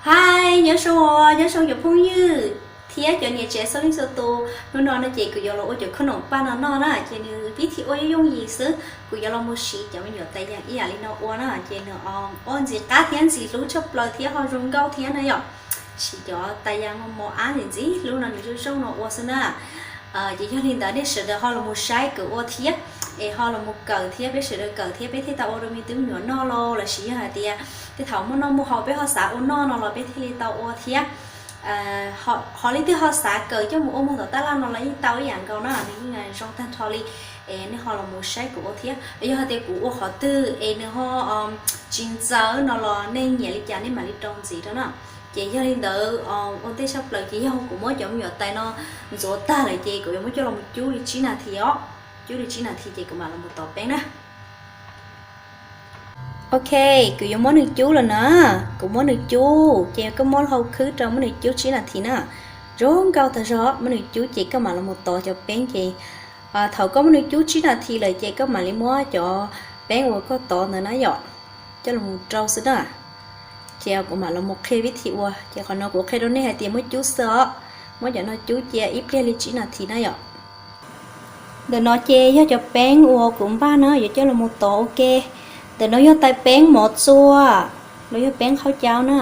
Hais, nyob zoo, nyob zoo cov phooj ywg thiab cov niam tsev txhua leej txhua tus. Hnub no no ces kuv yuav los ua cov khoom noj paj no noj na, ces nws pib thim ua yooj yooj yim xwb. Kuv yuav los mus siv cov me nyuam tais yas ib yam li no ua na, ces nws ua ntxim qab thiab ntxim hlub tshaj plaws thiab ho zoo nkauj thiab na yom. Siv cov tais yas mos mos ab ntxim ntxim hlub no nws zoo zoo no ua xwb na. Ces yog li ntawd nej sawv daws ho los mus saib kuv ua thiab, es ho los mus kawm thiab, peb sawv daws kawm thiab peb thiaj tau ua rau me tub me nyuam noj lauj. Los sis yog hais tias tej thaum muaj noj muaj haus peb ho xav ua noj no los peb thiaj li tau ua thiab. Ho leej twg ho xav kawm coj mus ua muag tom taj laj no los yeej tau ib yam nkaus na, nws yeej zoo tag nrho li. Es nej ho los mus saib kuv ua thiab, yog hais tias kuv ua qhov twg es nws ho tsis ntxaws no los nej nyiam li cas nej mam li rau ntxiv rau na. Ces yog li ntawd, ua ntej tshaj plaws ces yog kuv muab cov me nyuam tais no ntxuav tag lawm ces kuv yuav muab coj los mus cub li tsib nas this os. Cub li tsib nas this ces kuv mam los mus tov peeb na. Ok, kuv yuav muab nws cub lawm na. Kuv muab nws cub ces koj muab hau khwb rau muab nws cub tsib nas this na. Zoo nkauj tag zog, muab nws cub ces koj mam los mus tov cov peeb ces thaum koj muab nws cub tsib nas this lawm ces koj mam li muab cov peeb uas koj tov ntawd na yom, coj los mus rau xwb na. Ces kuv mam los mus qhia vib thi ua, ces qhov no kuv qhia rau nej hais tias muab cub xwb os. Muab cov no cub cia ib pliag li tsib nas this na yom. Ntawm no ces yog cov peeb uas kuv npaj na yuav coj los mus tov ua ke. Ntawm no yog tais peeb mov txua los yog peeb qhaub caub na.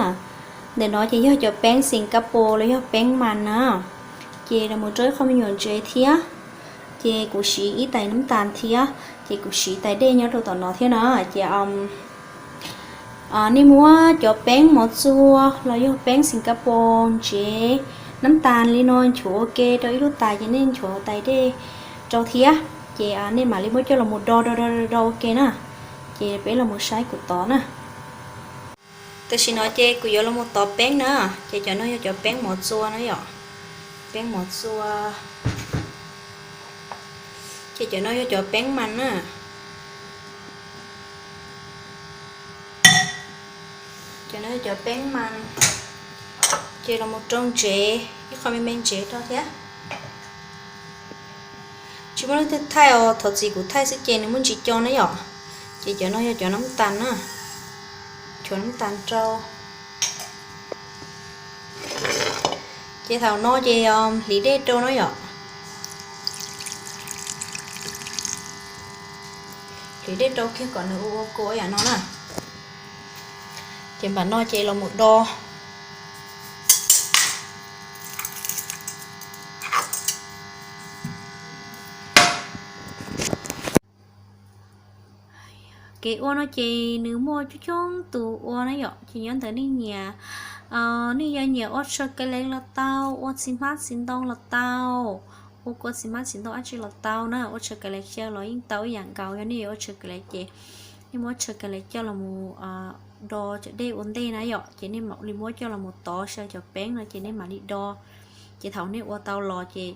Ntawm no ces yog cov peeb Singapore los yog peeb mas na. Ces los mus rau ib qho me nyuam ntsev thiab. Ces kuv siv ib tais nab tas thiab, ces kuv siv tais dej nyob rau tom no thiab na. Ces nej muab cov peeb mov txua los yog peeb Singapore ntsev nab tas li no nchuav ua ke rau ib lub tais ces nej nchuav tais dej rau thiab. Ces nej mam li muab coj los mus do do do do ua ke na. Ces peb los mus saib kuv tov na. Tam sim no ces kuv yuav los mus tov peeb na. Ces cov no yog cov peeb mov txua na yom. Peeb mov txua. Ces cov no yog cov peeb mas na. Cov no yog cov peeb mas. Ces los mus rau ntsev, ib qho me me ntsev rau thiab. Tsis muaj leej twg thaij os, thov txim kuv thaij xwb ces nws muaj ntsis co na yom. Ces cov no yog cov nab tas na. Cov nab tas rau. Ces thaum no ces hliv dej rau na yom. Hliv dej rau kiag kom nws ua ua kua yam no na. Ces npam no ces los mus do. Kev ua no ces nws muaj coob coob tus ua na yom, ces nyob ntawm nej nyiam, nej yuav nyiam ua tsha ka le los tau, ua txiv hmab txiv ntoo los tau, ua kua txiv hmab txiv ntoo dab tsi los tau na, ua tsha ka le xyaw los yeej tau ib yam nkaus. Yog nej yuav ua tsha ka le ces nej muab tsha ka le coj los mus do cov dej ua ntej na yom, ces nej mam li muab coj los mus tov xyaw cov peeb no ces nej mam li do. Ces thaum nej ua tau los ces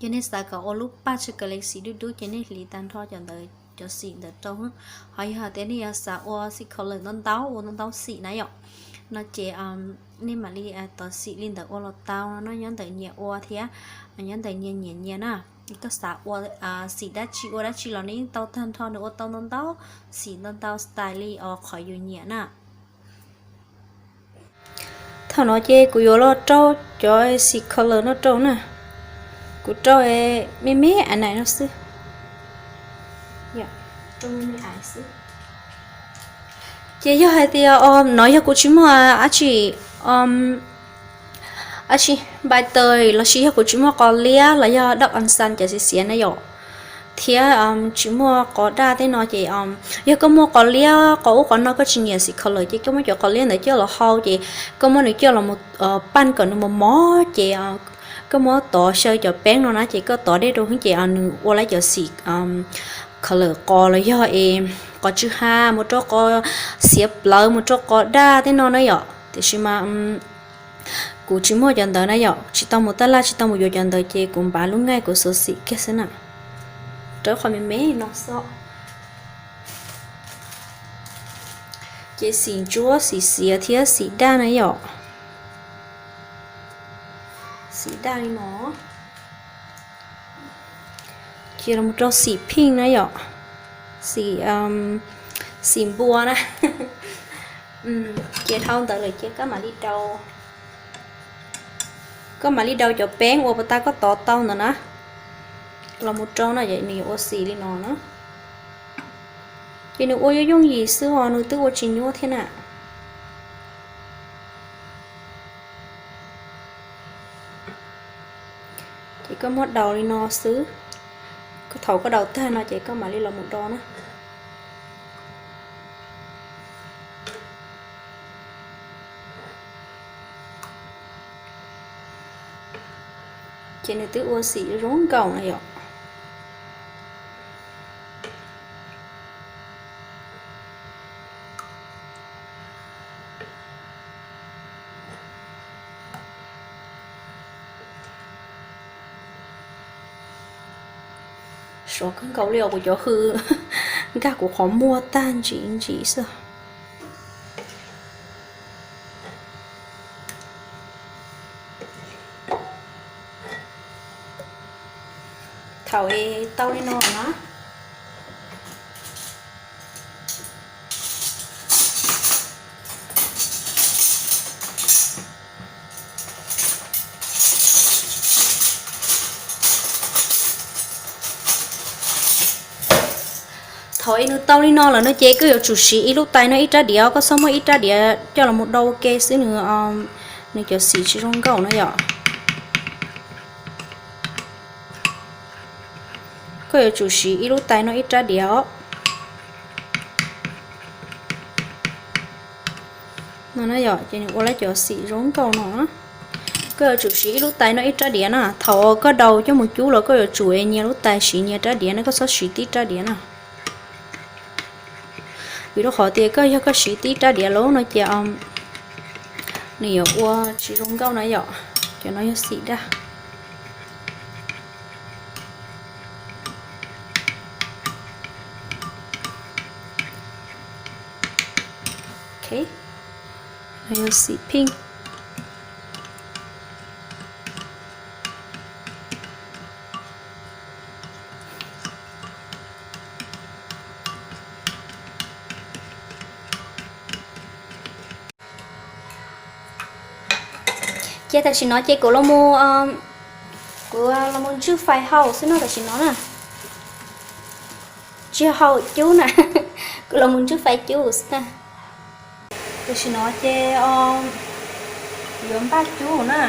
yog nej xav kom ua lub paj tsha ka le xim dub dub ces nej hliv tag nrho cov ntawd, cov xim ntawd rau. Ho yog hais tias nej yuav xav ua xim color ntau ntau, ua ntau ntau xim na yom, no ces nej mam li tov xim li ntawd ua los tau no, nyob ntawm nyias ua thiab nyob ntawm nyias nyiam nyias na. Koj xav ua xim dab tsi ua dab tsi los nws yeej tau tag nrho, nws ua tau ntau ntau xim ntau ntau style li qhov yus nyiam na. Thaum no ces kuv yuav los rau cov xim color no rau na. Kuv rau me me a nais no xwb. Ces yog hais tias no yog kuv tsis muaj dab tsi, dab tsi npai taws los sis yog kuv tsis muaj qos liab los yog dab on xan cov xiav xiav na yom, thiab tsis muaj qos daj tej no ces yog koj muaj qos liab qos ub qos no koj tsis nyiam xim color ces koj muab cov qos liab ntawd coj los hau ces koj muab nws coj los paj kom nws mos mos ces koj muab tov xyaw cov peeb no na ces koj tov dej rau hwv ces nws ua lawm cov xim color qos los yog es qos tsw ha mus rau qos xiav plawv mus rau qos daj tej no na yom. Tiam sis mas kuv tsis muaj cov ntawd na yom, tsis tau mus taj laj tsis tau mus yuav cov ntawd ces kuv npav lub ngaij kuv xuav xim kiag xwb na. Rau qhov me me no xwb. Ces xim ntsuab xim xiav thiab xim daj na yom. Xim daj li no. Ces los rau xim pink na yom. Xim, xim npua na. Ces dhau ntawd lawm ces koj mam li rau, koj mam li rau cov peeb uas puas tas koj tov tau ntawd na los mus rau na, nws yuav ua xim li no na. Ces nws ua yooj yooj yim xwb os, nws twb ua tsis nyuaj thiab na. Ces koj muab daus li no xwb, thaum koj daus tag no ces koj mam li los mus do na. Ces nws twb ua xim zoo nkauj na yom. Sov kawg nkaus li os, kuv cov hws nkag kuv qhov muag tag ntsim ntsim xwb. Thaum es tau li no na, thaum es nws tau li no lawm no ces koj yuav tsum siv ib lub tais no ib rab diav, koj txhob muab ib rab diav coj los mus do ua ke xwb, nws, nws cov xim tsis zoo nkauj na yom. Koj yuav tsum siv ib lub tais no ib rab diav os. No na yom, ces nws ua lawm cov xim zoo nkauj no. Koj yuav tsum siv ib lub tais no ib rab diav na. Thaum koj daus coj mus cub los koj yuav tsum nyias lub tais siv nyias rab diav na, koj txhob siv tib rab diav na. Vim rau qhov tias koj, yog koj siv tib rab diav lawm no ces nws yuav ua tsis zoo nkauj na yom. Cov no yog xim daj. Ok, no yog xim pink. Ces tam sim no ces kuv los mus, kuv los mus ntswj fais hau xwb no tam sim no na. Tsis hau cub na, kuv los mus ntswj fais cub xwb na. Tam sim no ces yuav npaj cub na.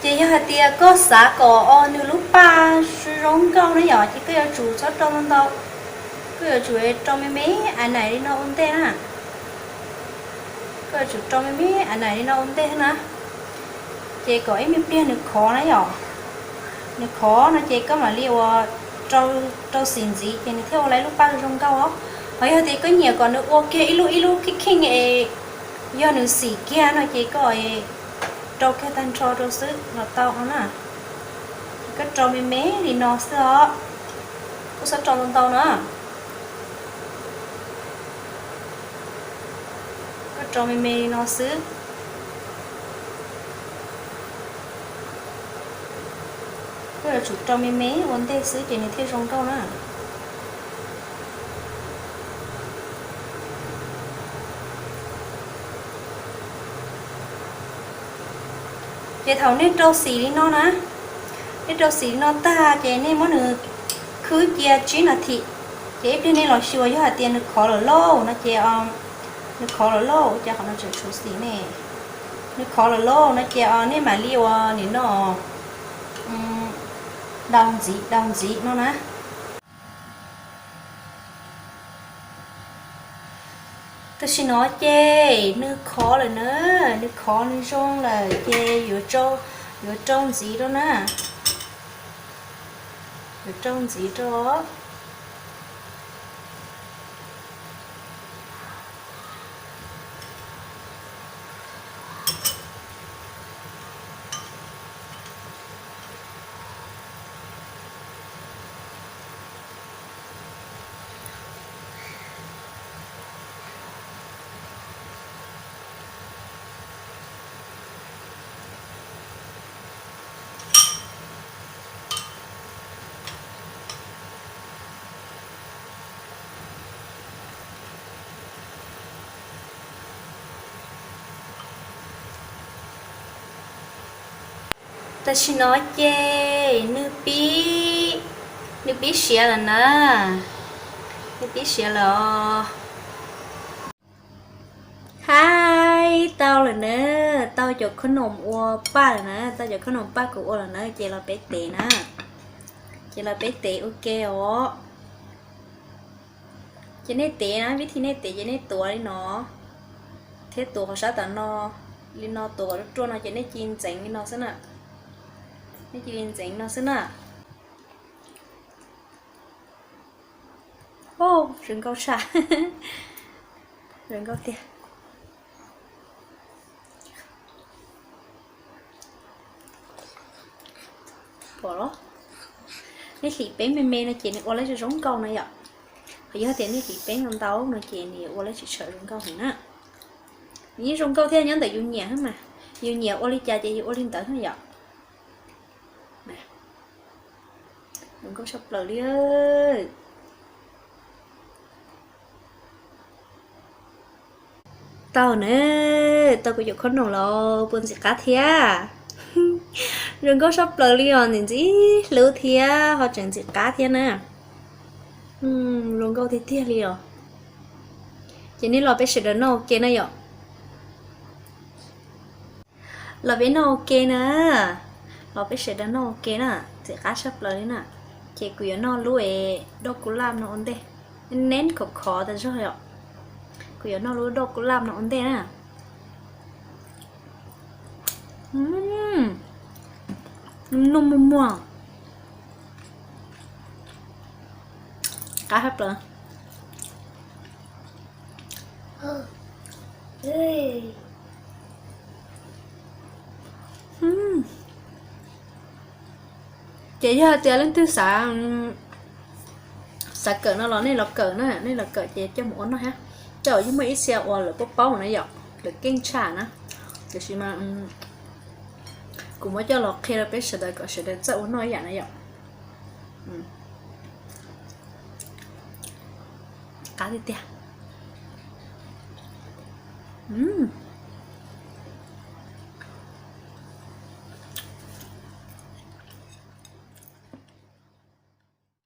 Ces yog hais tias koj xav kom nws lub paj zoo nkauj na yom, ces koj yuav tsum txhob rau ntau ntau, koj yuav tsum rau me me a naim li no ua ntej na. Koj yuav tsum rau me me a naim li no ua ntej na. Ces kom ib me pliag nws khov na yom. Nws khov no ces koj mam li ua rau xim ntxiv ces nws thiaj ua lawm lub paj zoo nkauj os. Ho yog tias koj nyiam kom nws ua kiag ib lub ib lub kheej kheej es yog nws xim kiag no ces koj rau kiag tag nrho rau xwb los tau no na. Koj rau me me li no xwb os. Koj txhob rau ntau ntau na. Koj rau me me li no xwb. Koj yuav tsum rau me me ua ntej xwb ces nws thiaj zoo nkauj na. Ces thaum nej rau xim li no na, nej rau xim li no tag ces nej muab nws khwb cia tsib nas this. Ces ib pliag nej los xyuas yog hais tias nws khov lawm lauj no ces, nws khov lawm lauj, ua cas qhov no tseem tshuav xim ne? Nws khov lawm lauj no ces nej mam li ua nim no daus ntxiv daus ntxiv no na. Tam sim no ces nws khov lawm na, nws khov nws zoo lawm ces yuav, yuav rau ntxiv rau na. Yuav rau ntxiv rau. Tam sim no ces nws pib, nws pib siav lawm na, nws pib siav lawm os. Haib, tau lawm na, tau cov khob noom ua paj lawm na, tau cov khob noom paj kuv ua lawm na, ces los peb tev na, ces los peb tev ua ke os. Ces nej tev na, vib thib nej tev ces nej tuav li no, thiab tuav qhov sab tom no li no, tuav kom ruaj ruaj no ces nej cia li ntxeev li no xwb na, nej cia li ntxeev no xwb na. Zoo nkauj tshaj, zoo nkauj tiag. Pom los, nej hliv peeb me me no ces nws ua lawv zoo nkauj no yom. Qhov yog tias nej hliv peeb ntau ntau no ces nws yuav ua lawv tsis tshua zoo nkauj heev na. Nws yeej zoo nkauj thiab, nyob ntawm yus nyiam xwb mas, yus nyiam ua li cas ces yus ua li ntawd xwb yom. Zoo nkauj tshaj plaws li. Tau na, tau kuv cov khob noom los puas ntxim qab thiab? Zoo nkauj tshaj plaws li os, ntxim ntxim hlub thiab ho tseem ntxim qab thiab na. Zoo nkauj tiag tiag li os. Ces nej los peb sawv daws noj ua ke na yom. Los peb noj ua ke na, los peb sawv daws noj ua ke na, ntxim qab tshaj plaws li na. Ces kuv yuav noj lub es doj kuj laj no ua ntej, neb khov khov tas zog yom. Kuv yuav noj lub doj kuj laj no ua ntej na. Noj muag muag, qab tshaj plaws. Ces yog tias leej twg xav, xav kawm no los nej los kawm na, nej los kawm ces coj mus ua noj thiab. Coj yeej muaj ib txhia uas lawv paub paub na yom, lawv keej tshaj na. Tiam sis mas kuv muab coj los qhia rau peb sawv daws kom sawv daws txawj ua noj ib yam na yom. Qab tiag tiag.